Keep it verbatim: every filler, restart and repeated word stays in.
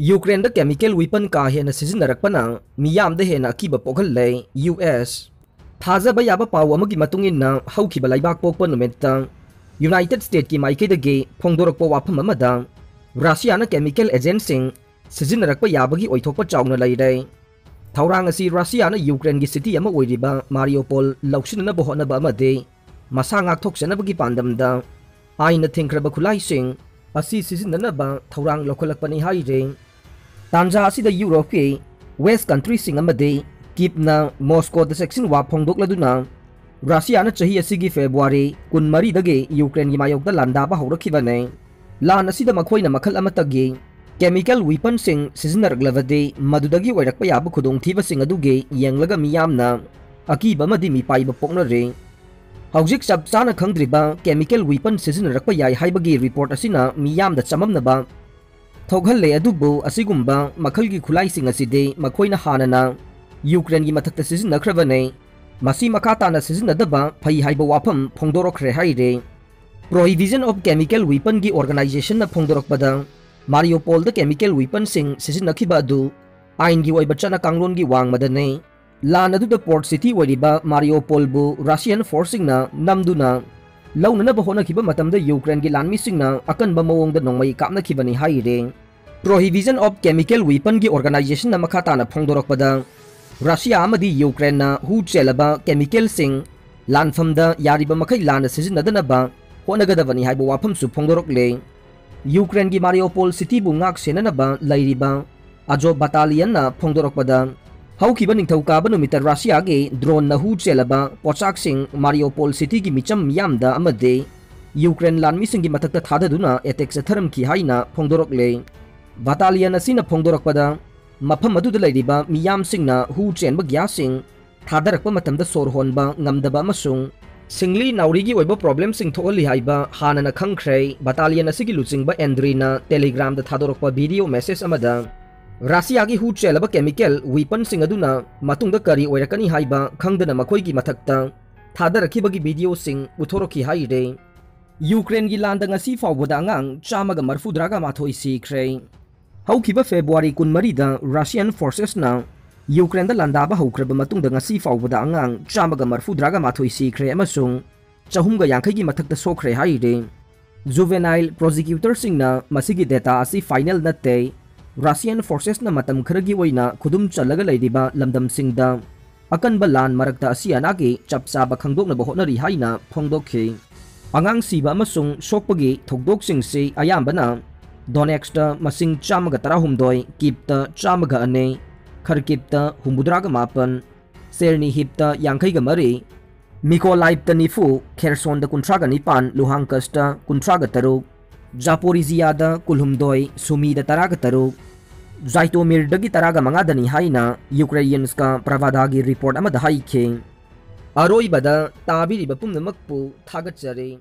ꯌꯨꯀ꯭ꯔꯦꯟꯗ chemical ꯋꯤꯄꯟ ꯀꯥ ꯍꯦꯟꯅ ꯁꯤꯖꯤꯟꯅꯔꯛꯄꯅ ꯃꯤꯌꯥꯝꯗ ꯍꯦꯟꯅ ꯑꯀꯤꯕ ꯄꯣꯛꯍꯜꯂꯦ꯫ U S. ꯊꯥꯖꯕ ꯌꯥꯕ ꯄꯥꯎ ꯑꯃꯒꯤ ꯃꯇꯨꯡ ꯏꯟꯅ, ꯍꯧꯈꯤꯕ ꯂꯩꯕꯥꯛ ꯄꯣꯛꯄ ꯅꯨꯃꯤꯠꯇ ꯌꯨꯅꯥꯏꯇꯦꯗ ꯁ꯭ꯇꯦꯠꯀꯤ ꯃꯥꯏꯀꯩꯗꯒꯤ ꯐꯣꯡꯗꯣꯔꯛꯄ ꯋꯥꯐꯝ ꯑꯃꯗ, ꯔꯁꯤꯌꯥꯅ ꯀꯦꯃꯤꯀꯦꯜ ꯑꯦꯖꯦꯟꯠꯁꯤꯡ ꯁꯤꯖꯤꯟꯅꯔꯛꯄ ꯌꯥꯕꯒꯤ ꯑꯣꯏꯊꯣꯛꯄ ꯆꯥꯎꯅ ꯂꯩꯔꯦ꯫ ꯊꯧꯔꯥꯡ ꯑꯁꯤ ꯔꯁꯤꯌꯥꯅ ꯌꯨꯀ꯭ꯔꯦꯟꯒꯤ ꯁꯤꯇꯤ ꯑꯃ ꯑꯣꯏꯔꯤꯕ ꯃꯥꯔꯤꯌꯣꯄꯣꯜ ꯂꯧꯁꯤꯟꯅꯅꯕ ꯍꯣꯠꯅꯕ ꯑꯃꯗꯤ ꯃꯁꯥ ꯉꯥꯛꯊꯣꯛꯆꯅꯕꯒꯤ ꯄꯥꯟꯗꯝꯗ ꯑꯥꯏꯟꯅ ꯊꯤꯡꯈ꯭ꯔꯕ ꯈꯨꯠꯂꯥꯏꯁꯤꯡ ꯑꯁꯤ ꯁꯤꯖꯤꯟꯅꯅꯕ ꯊꯧꯔꯥꯡ ꯂꯧꯈꯠꯂꯛꯄꯅꯤ ꯍꯥꯏꯔꯤ꯫ ꯇꯥꯟꯖꯥ ꯑꯁꯤꯗ ꯌꯨꯔꯣꯞꯀꯤ ꯋꯦꯁ ꯀꯟꯇ꯭ꯔꯤꯁꯤꯡ ꯑꯃꯗꯤ ꯀꯤꯞꯅ ꯃꯣꯁꯀꯣꯗ ꯆꯦꯛꯁꯤꯟ ꯋꯥ ꯐꯣꯡꯗꯣꯛꯂꯗꯨꯅ, ꯔꯁꯤꯌꯥꯅ ꯆꯍꯤ ꯑꯁꯤꯒꯤ ꯐꯦꯕ꯭ꯔꯨꯋꯥꯔꯤ ꯀꯨꯟꯃꯔꯤꯗꯒꯤ ꯌꯨꯀ꯭ꯔꯦꯟꯒꯤ ꯃꯥꯌꯣꯛꯇ ꯂꯥꯟꯗꯥꯕ ꯍꯧꯔꯛꯈꯤꯕꯅꯤ꯫ ꯂꯥꯟ ꯑꯁꯤꯗ ꯃꯈꯣꯏꯅ ꯃꯈꯜ ꯑꯃꯠꯇꯒꯤ ꯀꯦꯃꯤꯀꯦꯜ ꯋꯤꯄꯟꯁꯤꯡ ꯁꯤꯖꯤꯟꯅꯔꯛꯂꯕꯗꯤ, ꯃꯗꯨꯗꯒꯤ ꯑꯣꯏꯔꯛꯄ ꯌꯥꯕ ꯈꯨꯗꯣꯡꯊꯤꯕꯁꯤꯡ ꯑꯗꯨꯒꯤ ꯌꯦꯡꯂꯒ ꯃꯤꯌꯥꯝꯅ ꯑꯀꯤꯕ ꯑꯃꯗꯤ ꯃꯤꯄꯥꯏꯕ ꯄꯣꯛꯅꯔꯤ꯫ ꯍꯧꯖꯤꯛ ꯆꯞ ꯆꯥꯅ ꯈꯪꯗ꯭ꯔꯤꯕ ꯀꯦꯃꯤꯀꯦꯜ ꯋꯤꯄꯟ ꯁꯤꯖꯤꯟꯅꯔꯛꯄ ꯌꯥꯏ ꯍꯥꯏꯕꯒꯤ ꯔꯤꯄꯣꯔꯠ ꯑꯁꯤꯅ ꯃꯤꯌꯥꯝꯗ ꯆꯃꯝꯅꯕ ꯊꯣꯛꯍꯜꯂꯦ, ꯑꯗꯨꯕꯨ ꯑꯁꯤꯒꯨꯝꯕ ꯃꯈꯜꯒꯤ ꯈꯨꯠꯂꯥꯏꯁꯤꯡ ꯑꯁꯤꯗꯤ ꯃꯈꯣꯏꯅ ꯍꯥꯟꯅꯅ ꯌꯨꯀ꯭ꯔꯦꯟꯒꯤ ꯃꯊꯛꯇ ꯁꯤꯖꯤꯟꯅꯈ꯭ꯔꯕꯅꯤ꯫ ꯃꯁꯤ ꯃꯈꯥ ꯇꯥꯅ ꯁꯤꯖꯤꯟꯅꯗꯕ ꯐꯩ ꯍꯥꯏꯕ ꯋꯥꯐꯝ ꯐꯣꯡꯗꯣꯔꯛꯈ꯭ꯔꯦ ꯍꯥꯏꯔꯤ꯫ Prohibition of Chemical Weaponꯒꯤ organizationꯅ ꯐꯣꯡꯗꯣꯔꯛꯄꯗ, ꯃꯥꯔꯤꯌꯣꯄꯣꯜꯗ ꯀꯦꯃꯤꯀꯦꯜ ꯋꯤꯄꯟꯁꯤꯡ ꯁꯤꯖꯤꯟꯅꯈꯤꯕ ꯑꯗꯨ ꯑꯥꯏꯟꯒꯤ ꯑꯣꯏꯕ ꯆꯠꯅ ꯀꯥꯡꯂꯣꯟꯒꯤ ꯋꯥꯡꯃꯗꯅꯤ꯫ ꯂꯥꯟ ꯑꯗꯨꯗ ꯄꯣꯔꯠ ꯁꯤꯇꯤ ꯑꯣꯏꯔꯤꯕ ꯃꯥꯔꯤꯌꯣꯄꯣꯜꯕꯨ ꯔꯁꯤꯌꯥꯟ ꯐꯣꯔꯁꯁꯤꯡꯅ ꯅꯝꯗꯨꯅ ꯂꯧꯅꯅꯕ ꯍꯣꯠꯅꯈꯤꯕ ꯃꯇꯝꯗ ꯌꯨꯀ꯭ꯔꯦꯟꯒꯤ ꯂꯥꯟꯃꯤꯁꯤꯡꯅ ꯑꯀꯟꯕ ꯃꯑꯣꯡꯗ ꯅꯣꯡꯃꯩ ꯀꯥꯞꯅꯈꯤꯕꯅꯤ ꯍꯥꯏꯔꯤ꯫ Prohibition of Chemical Weaponꯒꯤ organizationꯅ ꯃꯈꯥ ꯇꯥꯅ ꯐꯣꯡꯗꯣꯔꯛꯄꯗ, ꯔꯁꯤꯌꯥ ꯑꯃꯗꯤ ꯌꯨꯀ꯭ꯔꯦꯟꯅ ꯍꯨ ꯆꯦꯜꯂꯕ ꯀꯦꯃꯤꯀꯦꯜꯁꯤꯡ ꯂꯥꯟꯐꯝꯗ ꯌꯥꯔꯤꯕ ꯃꯈꯩ ꯂꯥꯟꯅ ꯁꯤꯖꯤꯟꯅꯗꯅꯕ ꯍꯣꯠꯅꯒꯗꯕꯅꯤ ꯍꯥꯏꯕ ꯋꯥꯐꯝꯁꯨ ꯐꯣꯡꯗꯣꯔꯛꯂꯦ꯫ ꯌꯨꯀ꯭ꯔꯦꯟꯒꯤ ꯃꯥꯔꯤꯌꯣꯄꯣꯜ ꯁꯤꯇꯤꯕꯨ ꯉꯥꯛ ꯁꯦꯟꯅꯅꯕ ꯂꯩꯔꯤꯕ ꯑꯖꯣ ꯕꯇꯥꯂꯤꯌꯟꯅ ꯐꯣꯡꯗꯣꯔꯛꯄꯗ, ꯍꯧꯈꯤꯕ ꯅꯤꯡꯊꯧꯀꯥꯕ ꯅꯨꯃꯤꯠꯇ ꯔꯁꯤꯌꯥꯒꯤ ꯗ꯭ꯔꯣꯟꯅ ꯍꯨ ꯆꯦꯜꯂꯕ ꯄꯣꯆꯥꯛꯁꯤꯡ ꯃꯥꯔꯤꯌꯣꯄꯣꯜ ꯁꯤꯇꯤꯒꯤ ꯃꯤꯆꯝ ꯃꯤꯌꯥꯝꯗ ꯑꯃꯗꯤ ꯌꯨꯀ꯭ꯔꯦꯟ ꯂꯥꯟꯃꯤꯁꯤꯡꯒꯤ ꯃꯊꯛꯇ ꯊꯥꯗꯗꯨꯅ ꯑꯦꯇꯦꯛ ꯆꯠꯊꯔꯝꯈꯤ ꯍꯥꯏꯅ ꯐꯣꯡꯗꯣꯔꯛꯂꯦ꯫ ꯕꯇꯥꯂꯤꯌꯟ ꯑꯁꯤꯅ ꯐꯣꯡꯗꯣꯔꯛꯄꯗ, ꯃꯐꯝ ꯑꯗꯨꯗ ꯂꯩꯔꯤꯕ ꯃꯤꯌꯥꯝꯁꯤꯡꯅ ꯍꯨ ꯆꯦꯟꯕ ꯒ꯭ꯌꯥꯁꯁꯤꯡ ꯊꯥꯗꯔꯛꯄ ꯃꯇꯝꯗ ꯁꯣꯔ ꯍꯣꯟꯕ ꯉꯝꯗꯕ ꯑꯃꯁꯨꯡ ꯁꯤꯡꯂꯤ ꯅꯥꯎꯔꯤꯒꯤ ꯑꯣꯏꯕ ꯄ꯭ꯔꯣꯕ꯭ꯂꯦꯝꯁꯤꯡ ꯊꯣꯛꯍꯜꯂꯤ ꯍꯥꯏꯕ ꯍꯥꯟꯅꯅ ꯈꯪꯈ꯭ꯔꯦ꯫ ꯕꯇꯥꯂꯤꯌꯟ ꯑꯁꯤꯒꯤ ꯂꯨꯆꯤꯡꯕ ꯑꯦꯟꯗ꯭ꯔꯤꯅ ꯇꯦꯂꯤꯒ꯭ꯔꯥꯝꯗ ꯊꯥꯗꯣꯔꯛꯄ ꯚꯤꯗꯤꯑꯣ ꯃꯦꯁꯦꯖ ꯑꯃꯗ, ꯔꯁꯤꯌꯥꯒꯤ ꯍꯨ ꯆꯦꯜꯂꯕ ꯀꯦꯃꯤꯀꯦꯜ ꯋꯤꯄꯟꯁꯤꯡ ꯑꯗꯨꯅ ꯃꯇꯨꯡꯗ ꯀꯔꯤ ꯑꯣꯏꯔꯛꯀꯅꯤ ꯍꯥꯏꯕ ꯈꯪꯗꯅ ꯃꯈꯣꯏꯒꯤ ꯃꯊꯛꯇ ꯊꯥꯗꯔꯛꯈꯤꯕꯒꯤ ꯚꯤꯗꯤꯑꯣꯁꯤꯡ ꯎꯠꯊꯣꯔꯛꯈꯤ ꯍꯥꯏꯔꯦ꯫ ꯌꯨꯀ꯭ꯔꯦꯟꯒꯤ ꯂꯥꯟꯗ ꯉꯁꯤ ꯐꯥꯎꯕꯗ ꯑꯉꯥꯡ ꯆꯥꯝꯃꯒ ꯃꯔꯐꯨꯇꯔꯥꯒ ꯃꯥꯊꯣꯏ ꯁꯤꯈ꯭ꯔꯦ꯫ ꯍꯧꯈꯤꯕ February ꯀꯨꯟꯃꯔꯤꯗ Russian forcesꯅ Ukraineꯗ ꯂꯥꯟꯗꯥꯕ ꯍꯧꯈ꯭ꯔꯕ ꯃꯇꯨꯡꯗ ꯉꯁꯤ ꯐꯥꯎꯕꯗ ꯑꯉꯥꯡ ꯆꯥꯝꯃꯒ ꯃꯔꯐꯨꯇꯔꯥꯒ ꯃꯥꯊꯣꯏ ꯁꯤꯈ꯭ꯔꯦ ꯑꯃꯁꯨꯡ ꯆꯍꯨꯝꯒ ꯌꯥꯡꯈꯩꯒꯤ ꯃꯊꯛꯇ ꯁꯣꯛꯈ꯭ꯔꯦ ꯍꯥꯏꯔꯤ꯫ Juvenile prosecutorꯁꯤꯡꯅ ꯃꯁꯤꯒꯤ data ꯑꯁꯤ final ꯅꯠꯇꯦ, Russian forcesꯅ ꯃꯇꯝ ꯈꯔꯒꯤ ꯑꯣꯏꯅ ꯈꯨꯗꯨꯝ ꯆꯜꯂꯒ ꯂꯩꯔꯤꯕ ꯂꯝꯗꯝꯁꯤꯡꯗ ꯑꯀꯟꯕ ꯂꯥꯟ ꯃꯔꯛꯇ ꯑꯁꯤ ꯑꯅꯥꯒꯤ ꯆꯞ ꯆꯥꯕ ꯈꯪꯗꯣꯛꯅꯕ ꯍꯣꯠꯅꯔꯤ ꯍꯥꯏꯅ ꯐꯣꯡꯗꯣꯛꯈꯤ꯫ ꯑꯉꯥꯡ ꯁꯤꯕ ꯑꯃꯁꯨꯡ ꯁꯣꯛꯄꯒꯤ ꯊꯧꯗꯣꯛꯁꯤꯡꯁꯤ ꯑꯌꯥꯝꯕꯅ Donetskꯇ ꯃꯁꯤꯡ ꯆꯥꯝꯃꯒ ꯇꯔꯥꯍꯨꯝꯗꯣꯏ, Kyivꯇ ꯆꯥꯝꯃꯒ ꯑꯅꯤ, Kharkivꯇ ꯍꯨꯝꯐꯨꯇꯔꯥꯒ ꯃꯥꯄꯟ, Chernihivꯇ ꯌꯥꯡꯈꯩꯒ ꯃꯔꯤ, Mykolaiv ꯅꯤꯐꯨ, Khersonꯗ ꯀꯨꯟꯊ꯭ꯔꯥꯒ ꯅꯤꯄꯥꯟ, Luhanskꯇ ꯀꯨꯟꯊ꯭ꯔꯥꯒ ꯇꯔꯨꯛ, Zaporizhiaꯗ ꯀꯨꯟꯍꯨꯝꯗꯣꯏ, Sumiꯗ ꯇꯔꯥꯒ ꯇꯔꯨꯛ, Zhytomyrdꯒꯤ ꯇꯔꯥꯒ ꯃꯉꯥꯗꯅꯤ ꯍꯥꯏꯅ Ukrainianska Pravdaꯒꯤ report ꯑꯃꯗ ꯍꯥꯏꯈꯤ꯫ ꯑꯔꯣꯏꯕꯗ ꯇꯥꯕꯤꯔꯤꯕ ꯄꯨꯝꯅꯃꯛꯄꯨ ꯊꯥꯒꯠꯆꯔꯤ꯫